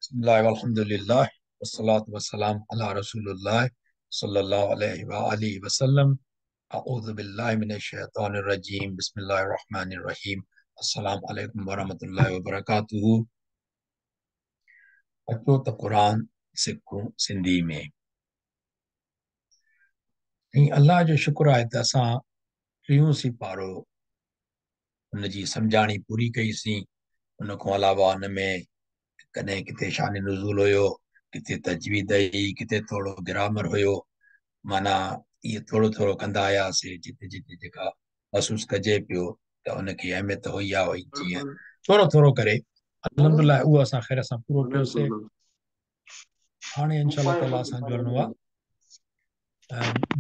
बिस्मिल्लाह वल्हम्दुलिल्लाह वस्सलातु वस्सलाम अला रसूलिल्लाह सल्लल्लाहु अलैहि व आलिहि वसल्लम। अऊज़ु बिल्लाहि मिनश शैतानिर रजीम। बिस्मिल्लाहिर रहमानिर रहीम। अस्सलाम वालेकुम वरहमतुल्लाहि वबरकातुहू। अचो त क़ुरान सिखूं सिंधी में। ऐं अल्लाह जो शुक्र आहे त असां टियों सिपारो हुनजी सम्झाणी पूरी कईसीं। उन खां अलावा हुन में कॾहिं किथे शान नुज़ूल हुयो, किथे तजवीद हुई, किथे थोरो ग्रामर हुयो, माना इहो थोरो थोरो कंदा आयासीं। जिते जिते जेका महसूसु कजे पियो त हुनखे अहमियत हुई आहे, वई जीअं थोरो थोरो करे अल्हम्दुलिल्लाह उहो असां ख़ैर सां पूरो कयोसीं। हाणे इंशा ताला असांजो हलणो आहे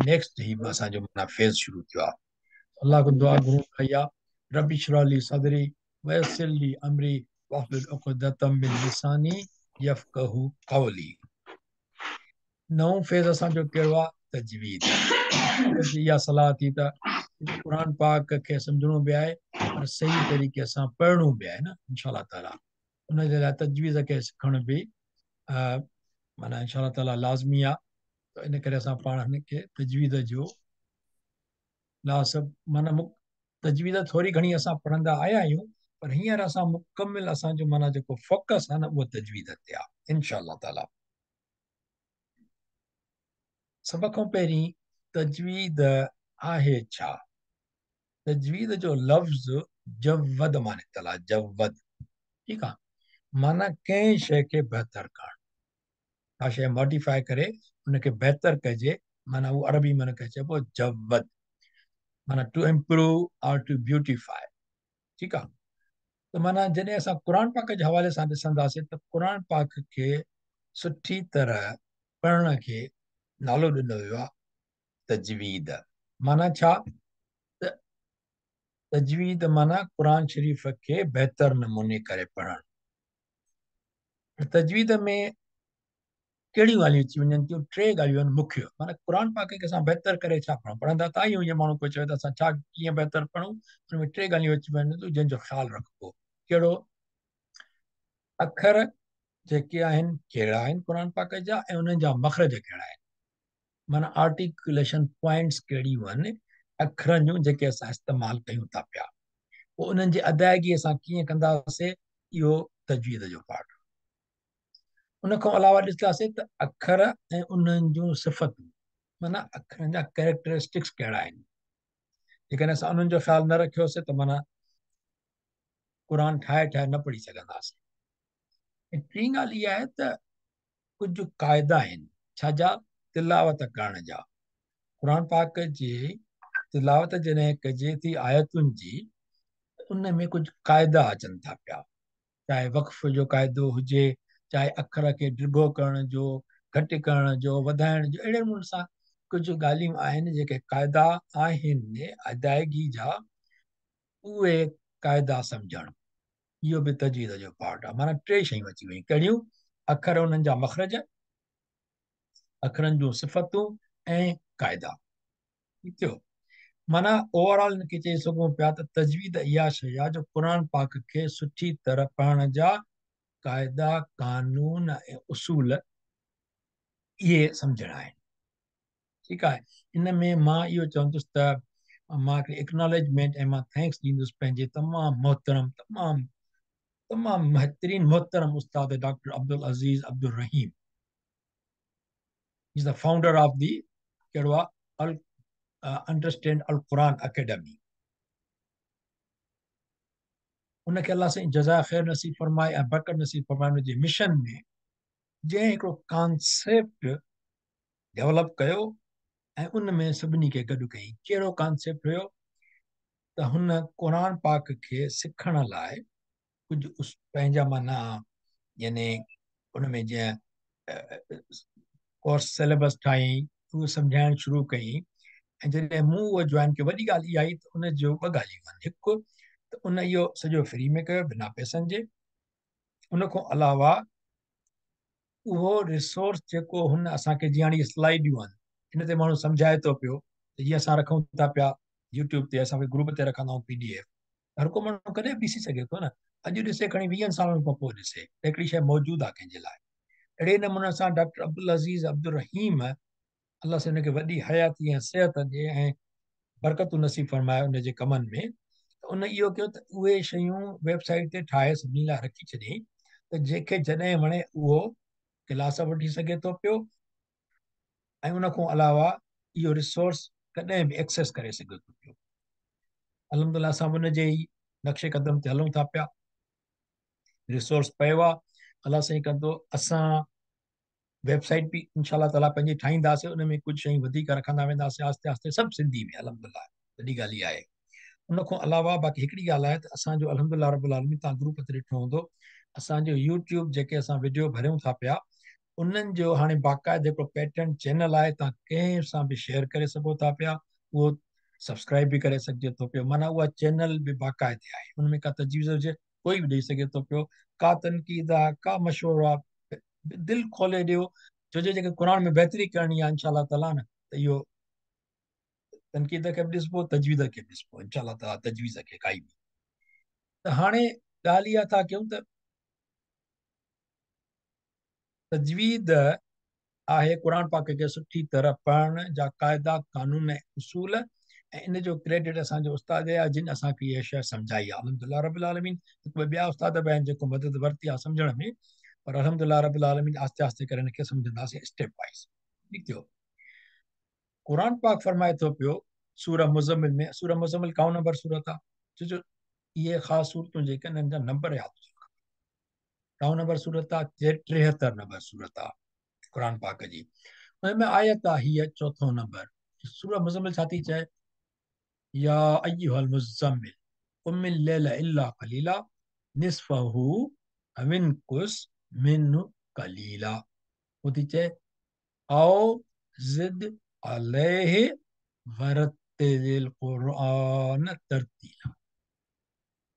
नेक्स्ट ही असांजो माना फ़ेज़ शुरू थियो आहे। अल्लाह खां दुआ घुरूं था रबी इश्रह ली सदरी वयस्सिर ली अमरी वहलुल उक़दतम मिन लिसानी यफ़क़हू क़ौली। नओं फ़ेज़ असांजो कहिड़ो आहे? तजवीद। इहा सलाह थी त क़ुरान पाक खे सम्झणो बि आहे पर सही तरीक़े सां पढ़णो बि आहे न इंशा ताला। उन जे लाइ तजवीज़ खे सिखणु बि माना इंशा ताला लाज़मी आहे। त इन करे असां पाण हुनखे तजवीज़ जो ला सभु माना तजवीज़ थोरी घणी असां पढ़ंदा आया आहियूं, पर हींअर असां मुकमिल असांजो माना जेको फोकस आहे न उहो तजवीज़ ते आहे इंशा ताला। सभ खां पहिरीं तजवीज़ आहे छा? तजवीज़ जो लफ़्ज़ जवद मां निकितल आहे, जवद, ठीकु आहे, माना कंहिं शइ खे बहितर करणु, का शइ मॉडिफाई करे हुनखे बहितर कजे, माना उहो अरबी में हुनखे चइबो जवद, माना टू इम्प्रूव और टू ब्यूटीफाई, ठीकु आहे। त माना जॾहिं असां क़ुरान पाक जे हवाले सां ॾिसंदासीं त क़ुरान पाक खे सुठी तरह पढ़ण खे नालो ॾिनो वियो आहे तजवीद। माना छा? त तजवीद माना क़ुरान शरीफ़ खे बहितर नमूने करे पढ़णु। तजवीद में कहिड़ियूं ॻाल्हियूं अची वञनि थियूं? टे ॻाल्हियूं आहिनि मुख्य। माना क़ुरान पाक खे असां बहितर करे छा पढ़ूं? पढ़ंदा त आहियूं, जीअं माण्हू को चवे त असां छा कीअं बहितर पढ़ूं, हुन में टे ॻाल्हियूं अची वञनि थियूं जंहिंजो ख़्यालु रखिबो। कहिड़ो? अखर जेके आहिनि कहिड़ा आहिनि क़ुरान पाक जा ऐं उन्हनि जा मख़रज कहिड़ा आहिनि, माना आर्टिकुलेशन पॉइंट्स कहिड़ियूं आहिनि अखरनि जूं जेके असां इस्तेमालु कयूं था पिया, पोइ उन्हनि जी अदायगी असां कीअं कंदासीं, इहो तजवीज़ जो पार्ट। उन खां अलावा ॾिसंदासीं त अखर ऐं उन्हनि जूं सिफ़तूं, माना अखरनि जा कैरेक्टरिस्टिक्स कहिड़ा आहिनि। जेकॾहिं असां उन्हनि जो ख़्यालु न रखियोसीं त माना क़ुरान ठाहे ठाहे न पढ़ी सघंदासीं। ऐं टीं ॻाल्हि इहा आहे त कुझु क़ाइदा आहिनि छाजा? तिलावत करण जा। क़ुरान पाक जी तिलावत जॾहिं कजे थी आयतुनि जी, उन में कुझु क़ाइदा अचनि था पिया, चाहे वक़्फ़ जो क़ाइदो हुजे, चाहे अखर खे डिघो करण जो, घटि करण जो, वधाइण जो, अहिड़े नमूने सां कुझु ॻाल्हियूं आहिनि जेके क़ाइदा आहिनि अदायगी जा, उहे क़ाइदा सम्झणु, इहो बि तजवीज़ जो पार्ट आहे। माना टे शयूं अची वयूं, कहिड़ियूं? अखर, उन्हनि जा मख़रज, अखरनि जूं सिफ़तूं ऐं क़ाइदा। ठीकु थियो? माना ओवरऑल हिनखे चई सघूं पिया त तजवीज़ इहा शइ आहे जो क़ुरान पाक खे सुठी तरह पढ़ण जा क़ाइदा, कानून ऐं उसूल इहे सम्झणा आहिनि। ठीकु आहे। इन में मां इहो चवंदुसि त मां हिकिड़ी एक्नॉलेजमेंट ऐं मां thanks ॾींदुसि पंहिंजे तमामु मोहतरम, तमामु तमामु बहितरीन मोहतरम उस्ताद doctor Abdul Aziz Abdul Rahim, is the founder of the कहिड़ो आहे? अल अंडरस्टैंड अल क़ुरान अकेडमी। उनखे अल्लाह साईं जज़ा ख़ैर नसीब फरमाए ऐं बरकत नसीब फरमाए। हुनजे मिशन में जंहिं हिकिड़ो कॉन्सेप्ट डेवलप कयो ऐं उन में सभिनी खे गॾु कयईं। कहिड़ो कॉन्सेप्ट हुयो? त हुन क़ुरान पाक खे सिखण लाइ कुझु पंहिंजा माना यानी उन में जीअं कोर्स सिलेबस ठाहियईं, उहो सम्झाइणु शुरू कयईं। ऐं जॾहिं मूं उहो जॉइन कयो, वॾी ॻाल्हि इहा आई त उनजो ॿ ॻाल्हियूं आहिनि। हिकु त उन इहो सॼो फ्री में कयो बिना पैसनि जे। उन खां अलावा उहो रिसोर्स जेको हुन असांखे जीअं हाणे इहे स्लाइडियूं आहिनि, हिन ते माण्हू सम्झाए थो पियो त जीअं असां रखूं था पिया यूट्यूब ते, असां ग्रुप ते रखंदा आहियूं PDF, هر ڪو ماڻهو ڪڏهن به ڏسي سگهي ٿو نه، اڄ ڏسي کڻي 20 سالن کان پوء ڏسي ته هڪڙي شيء موجود آهي ڪنهن جي لاء. اهڙي نموني سان ڊاڪٽر عبدالعزيز عبدالرحيم، الله سائين ان کي وڏي حياتي ۽ صحت ڏي ۽ برڪتون نصيب فرمائي ان جي ڪمن ۾، ته ان اهو ڪيو ته اهي شيون ويب سائيٽ تي ٺاهي سڀني لاء رکي ڇڏيائين ته جنهن کي جڏهن وڻي اهو ڪلاس وٺي سگهي ٿو پيو ۽ ان کان علاوه اهو ريسورس ڪڏهن به ايڪسيس ڪري سگهي ٿو پيو. الحمدلله اسان به ان جي ئي نقش قدم تي هلون ٿا پيا. ريسورس پيو آهي، الله سائين ڪندو اسان ويب سائيٽ به انشاء الله تعاليٰ پنهنجي ٺاهينداسين، ان ۾ ڪجهه شيون وڌيڪ رکندا وينداسين آهستي آهستي، سڀ سنڌي ۾ الحمدلله وڏي ڳالهه اها آهي. ان کان علاوه باقي هڪڙي ڳالهه آهي ته اسان جو الحمدلله رب العالمين تان گروپ تي ڏٺو هوندو اسان جو يوٽيوب جيڪي اسان وڊيو ڀريون ٿا پيا انهن جو هاڻي باقاعده هڪڙو پيٽرن چينل آهي، تان ڪنهن سان به شيئر ڪري سگهو ٿا پيا، اهو سبسڪرائب به ڪري سگهجي ٿو پيو، معنيٰ اها چينل به باقاعدي آهي، ان ۾ ڪا تجويز هجي ڪوئي به ڏئي سگهي ٿو پيو، ڪا تنقيد آهي ڪا مشورو آهي دل کولي ڏيو، ڇو جو جيڪي قرآن ۾ بهتري ڪرڻي آهي انشاء الله تعاليٰ نه ته اهو تنقيد کي به ڏسبو تجويز کي به ڏسبو انشاء الله تعاليٰ تجويز کي ڪائي به. ته هاڻي ڳالهه اها ٿا ڪيون ته تجويد آهي قرآن پاڪ کي سٺي طرح پڙهڻ جا قاعدا قانون ۽ اصول، ۽ ان جو ڪريڊٽ اسان جو استاد آهي جن اسان کي اها شيء سمجهائي آهي الحمدلله رب العالمين. هڪ ٻه ٻيا استاد به آهن جيڪو مدد ورتي آهي سمجهڻ ۾، پر الحمدلله رب العالمين آهستي آهستي ڪري ان کي سمجهنداسين اسٽيپ وائز. ٺيڪ ٿيو. قرآن پاڪ فرمائي ٿو پيو سورة مزمل ۾، سورة مزمل ڪائون نمبر سورت آهي؟ ڇو جو اهي خاص سورتون جيڪي آهن انهن جا نمبر ياد هجڻ کپن. ڪائون نمبر سورت آهي؟ 73 نمبر سورت آهي قرآن پاڪ جي. ان ۾ آيت آهي هيء چوٿون نمبر. سورة مزمل ڇا ٿي چئي؟ يا ايها المزمل قم الليل الا قليلا نصفه او انقص منه قليلا. هو ٿي چئي او زد عليه ورتل القرآن ترتيلا.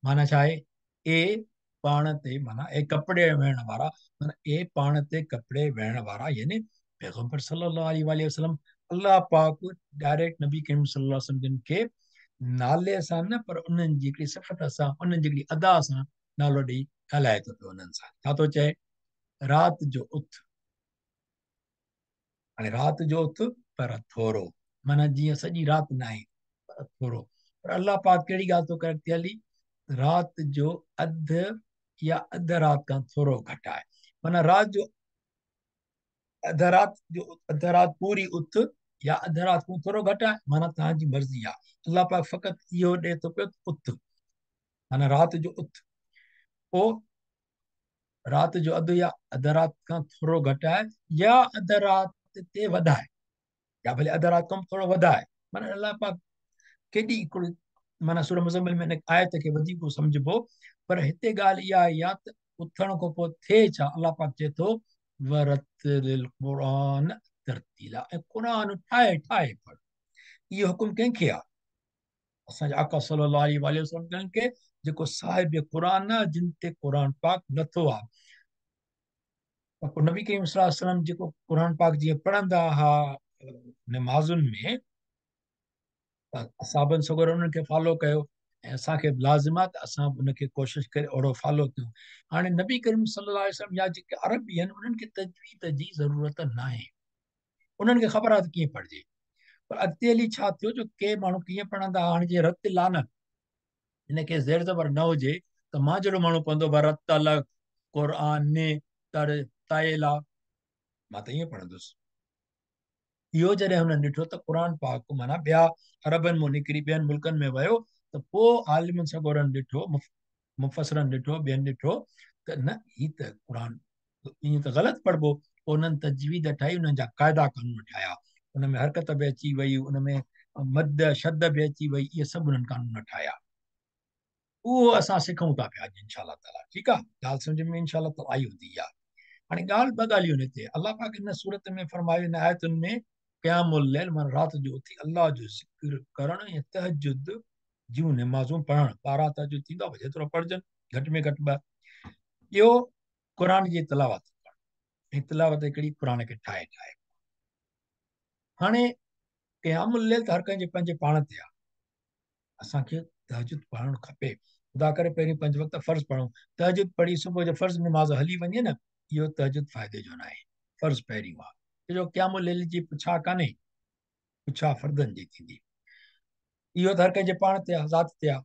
معنيٰ ڇا آهي؟ اي پاڻ تي معنيٰ اي ڪپڙي ويڙهڻ وارا، معنيٰ اي پاڻ تي ڪپڙي ويڙهڻ وارا، يعني پيغمبر صلي الله عليه وآله وسلم. الله پاڪ ڊائريڪٽ نبي ڪريم صلي الله عليه وسلم جن کي نالي سان نه پر انهن جي هڪڙي صفت سان، انهن جي هڪڙي ادا سان نالو ڏئي ڳالهائي ٿو پيو انهن سان. ڇا ٿو چئي؟ رات جو اٿ، هاڻي رات جو اٿ پر ٿورو، معنيٰ جيئن سڄي رات ناهي پر ٿورو. پر الله پاڪ ڪهڙي ڳالهه ٿو ڪري اڳتي هلي؟ رات جو اڌ يا اڌ رات کان ٿورو گهٽائي، معنيٰ رات جو اڌ، رات جو اڌ رات پوري اٿ يا اڌ رات کان ٿورو گهٽائي، معنيٰ توهان جي مرضي آهي. الله پاڪ فقط اهو ڏئي ٿو پيو اٿ، معنيٰ رات جو اٿ، پوء رات جو اڌ يا اڌ رات کان ٿورو گهٽائي يا اڌ رات تي وڌائي، يا ڀلي اڌ رات کان ٿورو وڌائي. معنيٰ الله پاڪ ڪيڏي هڪڙي معنيٰ سورة مزمل ۾ هن آيت کي وڌيڪ سمجهبو، پر هتي ڳالهه اها آئي آهي ته اٿڻ کان پوء ٿئي ڇا؟ الله پاڪ چئي ٿو ورتل القرآن ترتيلا، ۽ قرآن ٺاهي ٺاهي پڙهه. اهو حڪم ڪنهن کي آهي؟ اسان جي آقا صلي الله عليه وآله وسلم جن کي، جيڪو صاحب قرآن آهي، جن تي قرآن پاڪ لٿو آهي. ته پوء نبي ڪريم صلي الله عليه وسلم جيڪو قرآن پاڪ جيئن پڙهندا هئا نمازن ۾، ته اصحابن سڳورن انهن کي فالو ڪيو، ۽ اسان کي به لازم آهي ته اسان به ان کي ڪوشش ڪري اهڙو فالو ڪيون. هاڻي نبي ڪريم صلي الله عليه وسلم يا جيڪي عربي آهن انهن کي تجويد جي ضرورت ناهي، انهن کي خبر آهي ته ڪيئن پڙهجي. پر اڳتي هلي ڇا ٿيو جو ڪي ماڻهو ڪيئن پڙهندا هئا، هاڻي جيئن رتل آهي نه، هن کي زير زبر نه هجي ته مان جهڙو ماڻهو پڙهندو ورتل قرآن تر تائلا، مان ته ائين پڙهندس. اهو جڏهن هنن ڏٺو ته قرآن پاڪ معنيٰ ٻيا عربن مان نڪري ٻين ملڪن ۾ ويو، ته پوء عالمن سڳورن ڏٺو، مفسرن ڏٺو، ٻين ڏٺو ته نه هي ته قرآن ائين ته غلط پڙهبو. پوء انهن تجويد ٺاهي، انهن جا قاعدا قانون ٺاهيا، ان ۾ حرڪت به اچي وئي، ان ۾ مد شد به اچي وئي، اهي سڀ انهن قانون ٺاهيا. اهو اسان سکون ٿا پيا اڄ انشاء الله تعاليٰ. ٺيڪ آهي، ڳالهه سمجهه ۾ انشاء الله تعاليٰ آئي هوندي اها. هاڻي ڳالهه ٻه ڳالهيون هتي الله پاڪ ان سورت ۾ فرمايو، ان آيتن ۾ قيام الليل معنيٰ رات جو اٿي الله جو ذڪر ڪرڻ ۽ تهجد جون نمازون پڙهڻ، 12 تهجد ٿيندو آهي، جيترو پڙهجن گهٽ ۾ گهٽ ٻه. ٻيو قرآن جي تلاوت ڪرڻ، ۽ تلاوت هڪڙي قرآن کي ٺاهي ٺاهي. هاڻي قيام الليل ته هر ڪنهن جي پنهنجي پاڻ تي آهي. असांखे तहज्जुद पढ़णु खपे। ख़ुदा करे पहिरीं पंज वक़्त फ़र्ज़ पढ़ूं, तहज्जुद पढ़ी सुबुह जो फ़र्ज़ नमाज़ हली वञे न, इहो तहज्जुद फ़ाइदे जो न आहे। फ़र्ज़ पहिरियों आहे, छो जो क़यामुल लैल जी पुछा कान्हे, पुछा फ़र्दनि जी थींदी। इहो त हर कंहिंजे पाण ते आहे, ज़ात ते आहे।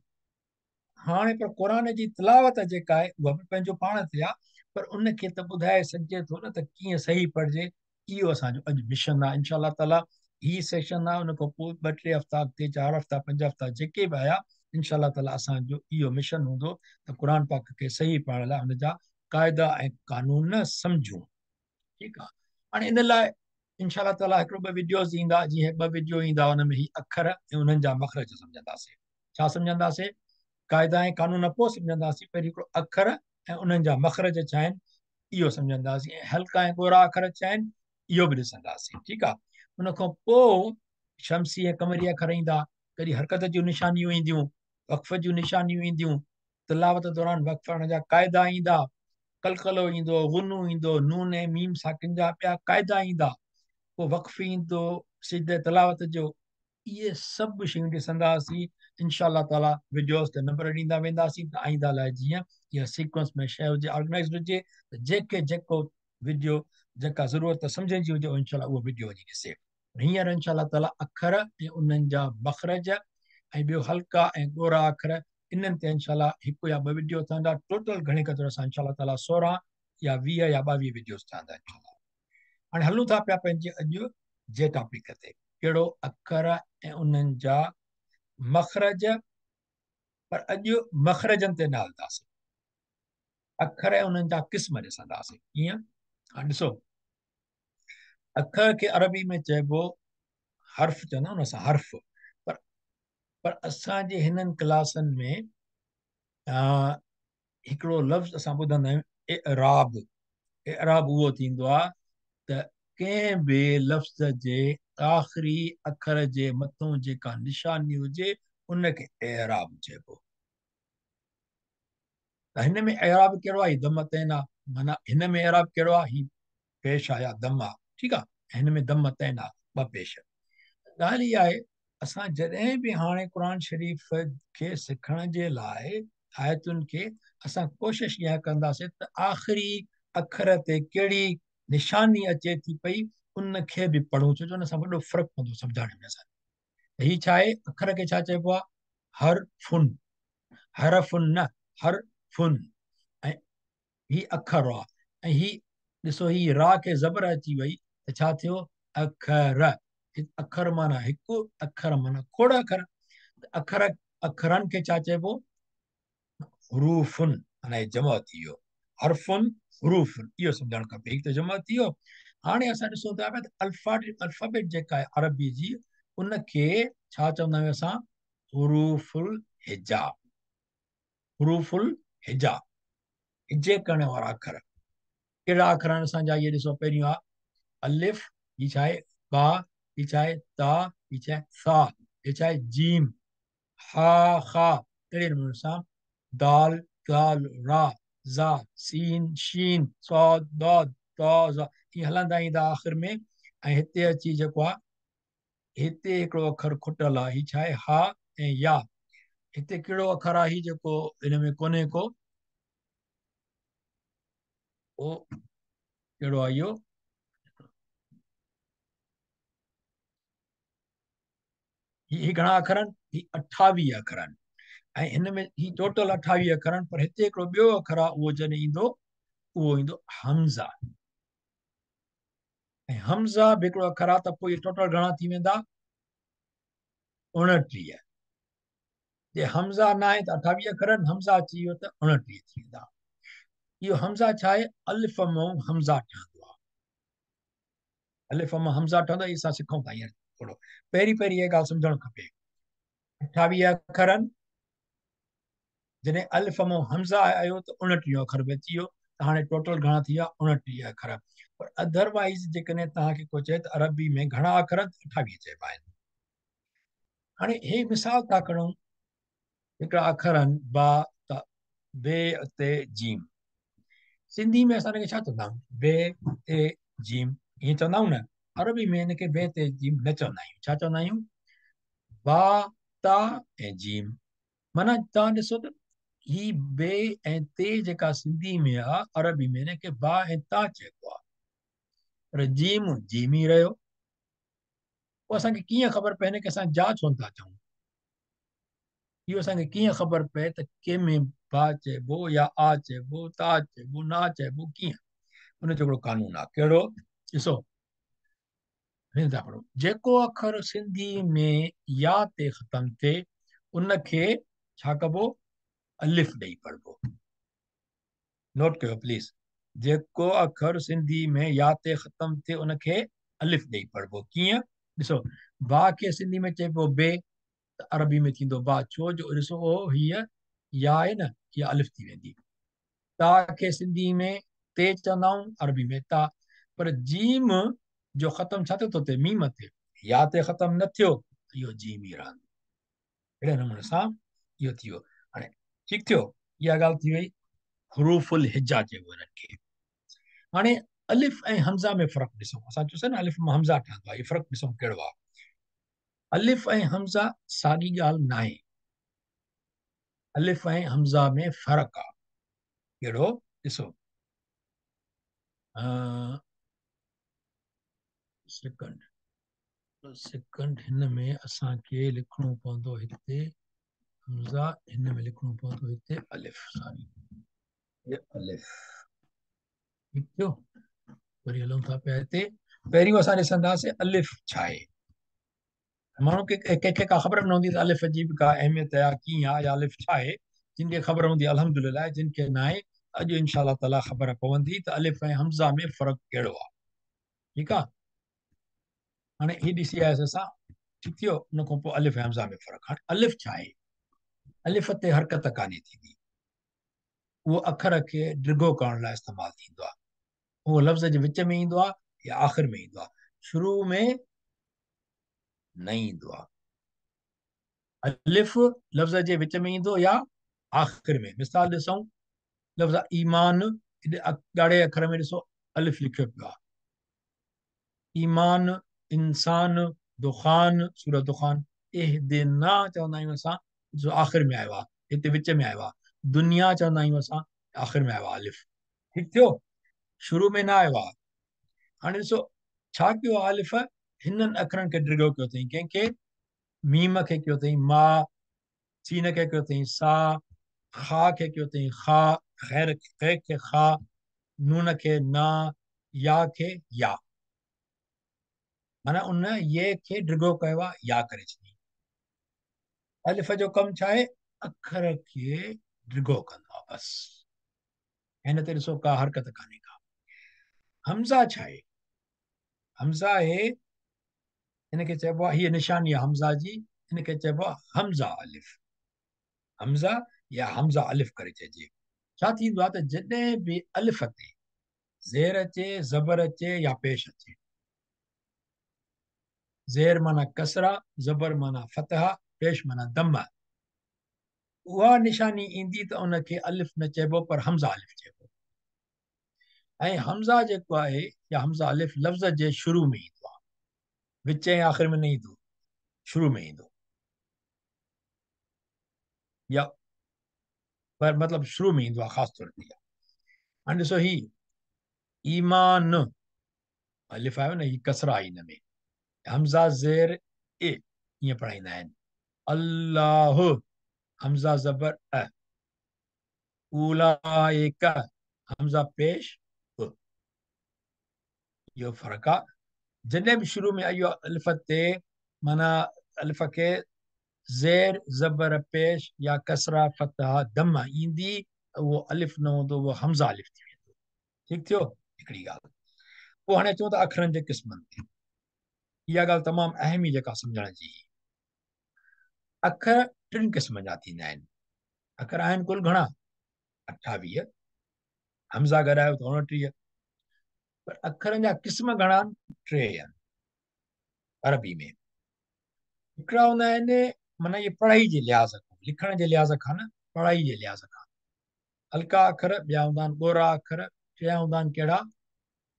हाणे पर क़ुर जी तिलावत जेका आहे उहा बि पंहिंजो पाण ते आहे, पर उनखे त ॿुधाए सघिजे थो न त कीअं सही पढ़िजे। इहो असांजो अॼु मिशन आहे इंशा ताला। हीउ सेशन आहे, उन खां पोइ ॿ टे हफ़्ता अॻिते, 4 हफ़्ता 5 हफ़्ता जेके बि आया इंशा ताला असांजो इहो मिशन हूंदो त क़ुर पाक खे सही पढ़ण लाइ हुनजा क़ाइदा ऐं कानून सम्झूं। ठीकु आहे, हाणे इन लाइ इंशा ताला हिकिड़ो ॿ वीडियोज़ ईंदा, जीअं ॿ वीडियो ईंदा हुन में ही अखर ऐं उन्हनि जा मख़रज सम्झंदासीं। छा सम्झंदासीं? क़ाइदा ऐं कानून पोइ सम्झंदासीं, पहिरीं हिकिड़ो अखर ऐं उन्हनि जा मख़रज छा आहिनि इहो सम्झंदासीं, ऐं हल्का ऐं ॻोरा अखर छा आहिनि इहो बि ॾिसंदासीं। ठीकु आहे, उन खां पोइ शमसी ऐं कमरी अखर ईंदा, कॾहिं हरकत जूं निशानियूं ईंदियूं, वक़्फ़ जूं निशानियूं ईंदियूं, तिलावत दौरान वक़्फ़ हणण जा क़ाइदा ईंदा, कलकलो ईंदो, गुनू ईंदो, नून ऐं मीम साकिन जा ॿिया क़ाइदा ईंदा, पोइ वक़्फ़ ईंदो सिजदे तिलावत जो। इहे सभु शयूं ॾिसंदासीं इंशा ताला। वीडियोज़ ते नंबर ॾींदा वेंदासीं त आईंदा लाइ जीअं इहा सीक्वेंस में शइ हुजे, ऑर्गेनाइज़ हुजे, त जंहिंखे जेको वीडियो जेका ज़रूरत सम्झण जी हुजे इंशा उहो वीडियो वञी ॾिसे। हींअर इंशा ताला अखर ऐं उन्हनि जा मख़रज ऐं ॿियो हल्का ऐं ॻोरा अखर, इन्हनि ते इंशा हिकु या ॿ वीडियो ठहंदा। टोटल घणे क़दुरु असां इंशा ताला 16 या 20 या 22 वीडियोज़ ठहंदा इंशा। हाणे हलूं था पिया पंहिंजे अॼु जे टॉपिक ते, कहिड़ो? अखर ऐं उन्हनि जा मख़रज। पर अॼु मख़रजनि ते न हलंदासीं, अखर ऐं उन्हनि जा क़िस्म ॾिसंदासीं। कीअं? हाणे ॾिसो, अखर खे अरबी में चइबो हर्फ, चवंदा आहियूं न असां हर्फ, पर असांजे हिननि क्लासनि में हिकिड़ो लफ़्ज़ असां ॿुधंदा आहियूं इराब। इराब उहो थींदो आहे त कंहिं बि लफ़्ज़ जे आख़िरी अखर जे मथां जेका निशानी हुजे उनखे इराब चइबो। त हिन में इराब कहिड़ो आहे? दम तैन आहे, माना हिन में इराब कहिड़ो आहे? हीउ पेश आहे या दम आहे। ठीकु आहे, हिन में दम तैन आहे, ॿ पेश। ॻाल्हि इहा आहे, असां जॾहिं बि हाणे क़ुर शरीफ़ खे सिखण जे लाइ आयतुनि खे असां कोशिशि इहा कंदासीं त आख़िरी अखर ते कहिड़ी निशानी अचे थी पई उनखे बि पढ़ूं, छो जो हुन सां वॾो फ़र्क़ु पवंदो सम्झाइण में असांखे। हीउ छा आहे? अखर खे छा चइबो आहे? हरफुन, हरफुन न, हरफुन। ऐं हीउ अखर आहे, ऐं हीउ ॾिसो, हीउ रा खे ज़बर अची वई त छा थियो? अखर। अखर माना हिकु, अखर माना खोड़ अखर। अखर अखरनि खे छा चइबो? हुरूफुन, माना जमा थी वियो। हरफुन, हुरूफुन, इहो सम्झणु खपे। हीउ त जमा थी वियो। हाणे असां ॾिसूं था पिया त अल्फ़ाबेट जेका आहे अरबी जी, उनखे छा चवंदा आहियूं असां? हुरूफुल हिजा। हुरूफुल हिजा, हिजे करण वारा अखर। कहिड़ा अखर आहिनि असांजा? इहे ॾिसो, पहिरियों आहे अलिफ, हीउ छा आहे? बा, हीउ छा आहे? ता, हीउ छा आहे? सा, हीउ छा आहे? जीम, हा, ख़ा। अहिड़े नमूने सां दाल, दाल, रा, ज़ा, सीन, शीन, साद, दाद, ता, ज़ा, ईअं हलंदा ईंदा आख़िर में। ऐं हिते अची जेको आहे, हिते हिकिड़ो अखर खुटल आहे, हीउ छा आहे? हा ऐं या। हिते कहिड़ो अखर आहे हीउ जेको हिन में कोन्हे को? उहो कहिड़ो आहे इहो? ही घणा अखर आहिनि? ही 28 अखर आहिनि। ऐं हिन में ही टोटल 28 अखर आहिनि, पर हिते हिकिड़ो ॿियो अखर आहे, उहो जॾहिं ईंदो उहो ईंदो हमज़ा। ऐं हमज़ा बि हिकिड़ो अखर आहे, त पोइ इहे टोटल घणा थी वेंदा? 29। जे हमज़ा न आहे त 28 अखर आहिनि, हमज़ा अची वियो त 29 थी वेंदा। इहो हमज़ा छा आहे? अलिफ मां हमज़ा ठहंदो आहे। अलिफ मां हमज़ा ठहंदो आहे, इहो असां सिखूं था हींअर थोरो। पहिरीं पहिरीं इहा ॻाल्हि सम्झणु खपे। 28 अखर आहिनि, जॾहिं अलिफ मां हमज़ा आयो त 29 अखर बि अची वियो, त हाणे टोटल घणा थी विया? 29 अखर। पर अदरवाइज़ जेकॾहिं तव्हांखे को चए त अरबी में घणा अखर आहिनि, त 28 चइबा आहिनि। हाणे हे मिसाल था खणूं, हिकिड़ा अखर आहिनि बा, त बे ते जीम। सिंधी में असां हिनखे छा चवंदा आहियूं? बे ते जीम, ईअं चवंदा आहियूं न? अरबी में हिनखे बे ते जीम न चवंदा आहियूं। छा चवंदा आहियूं? बा تا ऐं जीम। माना तव्हां ॾिसो त ही बे ऐं ते जेका सिंधी में आहे, अरबी में हिनखे बा ऐं ता चइबो आहे, पर जीम जीम ई रहियो। पोइ असांखे कीअं ख़बर पए हिनखे असां जा छो नथा चऊं? इहो असांखे कीअं ख़बर पए त कंहिं में बा चइबो या आ चइबो, ता चइबो, ना चइबो, कीअं? उनजो हिकिड़ो कानून आहे। कहिड़ो? ॾिसो, हिन था पढ़ूं। जेको अखर सिंधी में या ते ख़तमु थिए, उनखे छा कबो? अलिफ ॾेई पढ़िबो। नोट कयो प्लीज़। जेको अखर सिंधी में या ते ख़तमु थिए, उनखे अलिफ ॾेई पढ़िबो। कीअं? ॾिसो, बा खे सिंधी में चइबो बे, त अरबी में थींदो बा। छो जो ॾिसो, हीअ या आहे न, इहा अलिफ थी वेंदी। ता खे सिंधी में ते चवंदा आहियूं, अरबी में ता। पर जीम जो ख़तमु छा ते थो थिए? मीम ते। या ते ख़तमु न थियो, इहो जीम ई रहंदो। अहिड़े नमूने सां इहो थी वियो। हाणे ठीकु थियो, इहा ॻाल्हि थी वई। हुरूफुल हिजा चइबो हिननि खे। हाणे अलिफ ऐं हमज़ा में फ़र्क़ु ॾिसूं। असां चयोसीं न अलिफ मां हमज़ा ठहंदो आहे, इहो फ़र्क़ु ॾिसूं कहिड़ो आहे। अलिफ ऐं हमज़ा साॻी ॻाल्हि न आहे। अलिफ ऐं हमज़ा में फ़र्क़ु आहे। कहिड़ो? ॾिसो, सेकंड सेकंड, हिन में असांखे लिखिणो पवंदो हिते हमज़ा, हिन में लिखिणो पवंदो हिते अलिफ। सॉरी, हे अलिफ। ठीकु थियो? वरी हलूं था पिया हिते। पहिरियों असां ॾिसंदासीं अलिफ छा आहे। माण्हू खे कंहिंखे का ख़बर न हूंदी त अलिफ जी बि का अहमियत आहे, कीअं आहे, या अलिफ छा आहे। जिन खे ख़बर हूंदी अल्हम्दुलिल्लाह, जिन खे न आहे अॼु इंशा ताला ख़बर पवंदी त अलिफ ऐं हमज़ा में फ़र्क़ु कहिड़ो आहे। ठीकु आहे, हाणे हीअ ॾिसी आयासीं असां। ठीकु थियो? उन खां पोइ अलिफ ऐं हमज़ा में फ़र्क़ु। हाणे अलिफ छा आहे? अलिफ ते हरकत कान्हे थींदी, उहो अखर खे डिघो करण लाइ इस्तेमालु थींदो आहे। उहो लफ़्ज़ जे विच में ईंदो आहे या आख़िर में ईंदो आहे, शुरू में न ईंदो आहे। अलिफ लफ़्ज़ जे विच में ईंदो या आख़िर में। मिसाल ॾिसूं, लफ़्ज़ ईमान, ॻाढ़े अखर में ॾिसो अलिफ लिखियो पियो आहे। ईमान, इंसान, दुखान, सूरह दुखान, इहदिना चवंदा आहियूं असां, जो आख़िर में आयो आहे, हिते विच में आयो आहे। दुनिया चवंदा आहियूं असां, आख़िर में आयो आहे अलिफ। ठीकु थियो? शुरू में न आयो आहे। हाणे ॾिसो छा कयो आहे अलिफ? हिननि अखरनि खे डिघो कयो अथई। कंहिंखे? मीम खे कयो अथई मा, सीन खे कयो अथई सा, खा खे कयो अथई खा, ख़ैर खे खे खा, नून खे ना, या खे या। माना उन ये खे डिघो कयो आहे, या करे छॾी। अलिफ जो कमु छा आहे? अखर खे डिघो कंदो आहे बसि। हिन ते ॾिसो का हरकत कान्हे का। हमज़ा छा आहे? हमज़ा आहे, हिनखे चइबो आहे, हीअ निशानी आहे हमज़ा जी, हिनखे चइबो आहे हमज़ा अलिफ। हमज़ा या हमज़ा अलिफ करे चइजे। छा थींदो आहे त जॾहिं बि अलिफ ते ज़ेर अचे, ज़बर अचे या पेश अचे, ज़ेर माना कसरा, ज़बर माना फतहा, पेश माना दम, उहा निशानी ईंदी त उनखे अलिफ न चइबो पर हमज़ा अलिफ चइबो। ऐं हमज़ा जेको आहे या हमज़ा अलिफ लफ़्ज़ जे शुरू में ईंदो आहे, विच ऐं आख़िर में न ईंदो, शुरू में ईंदो, या पर मतिलबु शुरू में ईंदो आहे ख़ासि तौर ते। हाणे ॾिसो ही ईमान अलिफ आयो न, ही कसरा आई हिन में, हमज़ा ज़ेर ए ईअं पढ़ाईंदा आहिनि। अल्लाह हमज़ा ज़बर अ, उलाइका हमज़ा पेश अ, इहो फ़र्क़ु आहे। जॾहिं बि शुरू में इहो अलिफ ते माना अलिफ खे ज़ेर ज़बर पेश या कसरा फतहा दम ईंदी, उहो अलिफ न हूंदो, उहो हमज़ा अलिफ थी वेंदो। ठीकु थियो? हिकिड़ी ॻाल्हि। पोइ हाणे अचूं था अखरनि जे क़िस्मनि ते। इहा ॻाल्हि तमामु अहम ई जेका सम्झण जी। अखर टिनि क़िस्मनि जा थींदा आहिनि। अखर आहिनि कुल घणा? 28। हमज़ा गॾायो त 29। पर अखरनि जा क़िस्म घणा आहिनि? 3 आहिनि अरबी में। हिकिड़ा हूंदा आहिनि माना इहे पढ़ाई जे लिहाज़ खां, लिखण जे लिहाज़ खां न, पढ़ाई जे लिहाज़ खां हल्का अखर, ॿिया हूंदा आहिनि ॻोरा अखर, टियां हूंदा आहिनि कहिड़ा?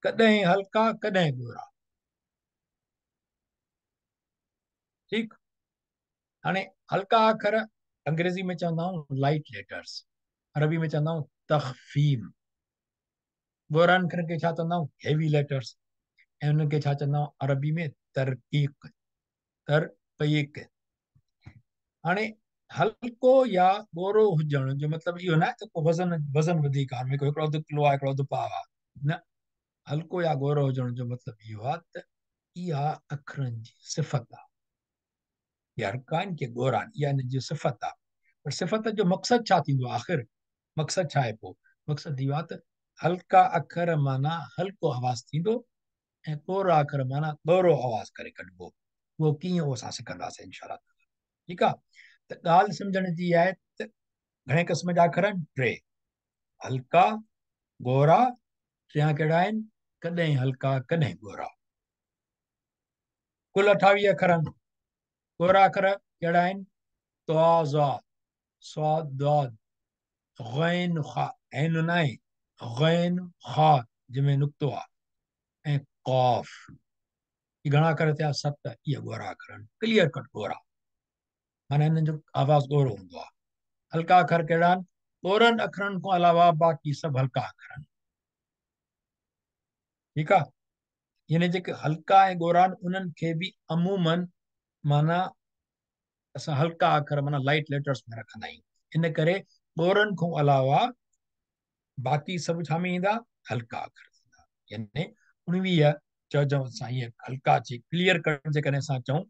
कॾहिं हल्का कॾहिं ॻोरा। ठीकु? हाणे हल्का अखर अंग्रेज़ी में चवंदा आहियूं लाइट लेटर्स, अरबी में चवंदा आहियूं तख़फ़ीम। ॻोरनि अखरनि खे छा चवंदा आहियूं? Heavy letters. ऐं उन्हनि खे छा चवंदा आहियूं अरबी में? तरक़ीक़, तरक़ीक़। हाणे हल्को या ॻोरो हुजण जो मतिलबु इहो न आहे त को वज़न वज़न वधीक आहे, हिकिड़ो अधु किलो आहे, हिकिड़ो अधु पाव आहे, न। हल्को या ॻोरो हुजण जो मतिलबु इहो आहे त इहा अखरनि जी सिफ़त आहे, इहा हल्का आहिनि की ॻोरा आहिनि, इहा हिन जी सिफ़त आहे। पर सिफ़त जो मक़सदु छा थींदो आहे? आख़िर मक़सदु छा आहे? पोइ मक़सदु इहो आहे त हल्का अखर माना हल्को आवाज़ थींदो ऐं ॻोरा अखर माना ॻोरो आवाज़ करे कढिबो। उहो कीअं, उहो असां सिखंदासीं इंशा। ठीकु आहे, त ॻाल्हि सम्झण जी आहे त घणे क़िस्म जा अखर आहिनि? टे, हल्का, ॻोरा। टियां कहिड़ा आहिनि? कॾहिं हल्का, कॾहिं ॻोरा। कुल 28 अखर आहिनि। ॻोरा अखर कहिड़ा आहिनि? त्वा, स्वाद, दाद, ग़ैन, ख़ा, ऐन न आहे, ग़ैन, ख़ा जंहिंमें नुक़्तो आहे, ऐं क़ाफ़। इहे घणा अखर थिया? 7। इहे ॻोरा अखर आहिनि, क्लियर कट ॻोरा, माना हिननि जो आवाज़ ॻोरो हूंदो आहे। हल्का अखर कहिड़ा आहिनि? ॻोरनि अखरनि खां अलावा बाक़ी सभु हल्का अखर आहिनि। ठीकु आहे, यानी जेके हल्का ऐं ॻोरा आहिनि उन्हनि खे बि अमूमन माना असां हल्का अखर माना लाइट लेटर्स में रखंदा आहियूं। इन करे ॻोरनि खां अलावा बाक़ी सभु छा में ईंदा? हल्का अखर थींदा। यानी 19 चइजो असां ईअं हल्का अची क्लियर करण जे करे असां चऊं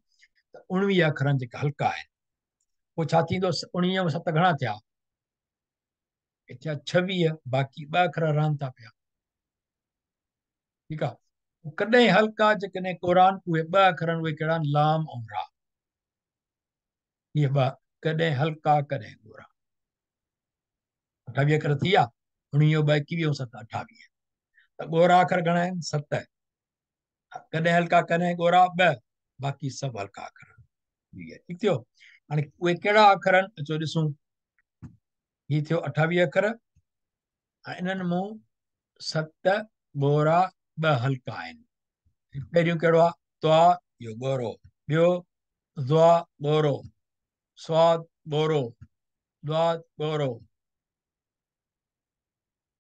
त 19 अखर आहिनि जेके हल्का आहिनि। पोइ छा थींदो? 19 7 घणा थिया? थिया 26, बाक़ी ॿ अखर रहनि था पिया। ठीकु आहे, कॾहिं हल्का जेकॾहिं ॻोरा आहिनि, उहे ॿ अखर आहिनि, उहे कहिड़ा आहिनि? लाम ऐं रा। इहे ॿ कॾहिं हल्का कॾहिं ॻोरा। 28 अखर थी विया, 19 ॿ 21 ऐं 7 28। त ॻोरा अखर घणा आहिनि? 7। कॾहिं हल्का कॾहिं ॻोरा ॿ, बाक़ी सभु हल्का अखर। ठीकु थियो। हाणे उहे कहिड़ा अखर आहिनि? अचो ॾिसूं। हीअ थियो 28 अखर, ऐं इन्हनि मां 7 ॻोरा ॿ हल्का आहिनि। पहिरियों कहिड़ो आहे? त्वा, इहो ॻोरो। ॿियो ज़ुआ ॻोरो, स्वाद ॻोरो, द्वाद ॻोरो।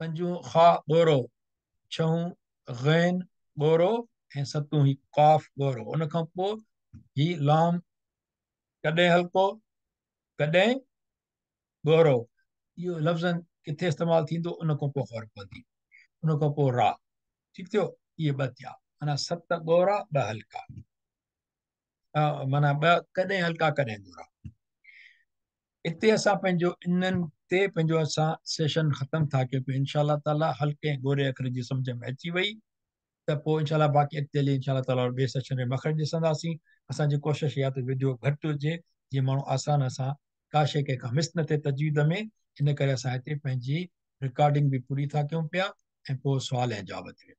पंजों ख़ा ॻोरो, छहों ग़ैन ॻोरो ऐं सतों ही क़ाफ़ ॻोरो। उन खां पोइ ही लाम कॾहिं हल्को कॾहिं ॻोरो। इहो लफ़्ज़नि किथे इस्तेमालु थींदो उन खां पोइ ख़बर पवंदी। उन खां पोइ रा। ठीकु थियो, इहे ॿ थिया, माना 7 ॻोरा ॿ हल्का, माना ॿ कॾहिं हल्का कॾहिं ॻोरा। हिते असां पंहिंजो इन्हनि ते पंहिंजो असां सेशन ख़तमु था कयूं पिया। इंशा ताला हल्के ऐं ॻोरे अखर जी सम्झ में अची वई त पोइ इंशा बाक़ी अॻिते हली इंशा ताला ॿिए सेशन में मख़रज ॾिसंदासीं। असांजी कोशिशि इहा त वीडियो घटि हुजे, जीअं माण्हू आसान सां का शइ कंहिंखां मिस न थिए तजवीद में। इन करे असां हिते पंहिंजी रिकॉर्डिंग बि पूरी था कयूं पिया ऐं पोइ सुवाल ऐं जवाब ते।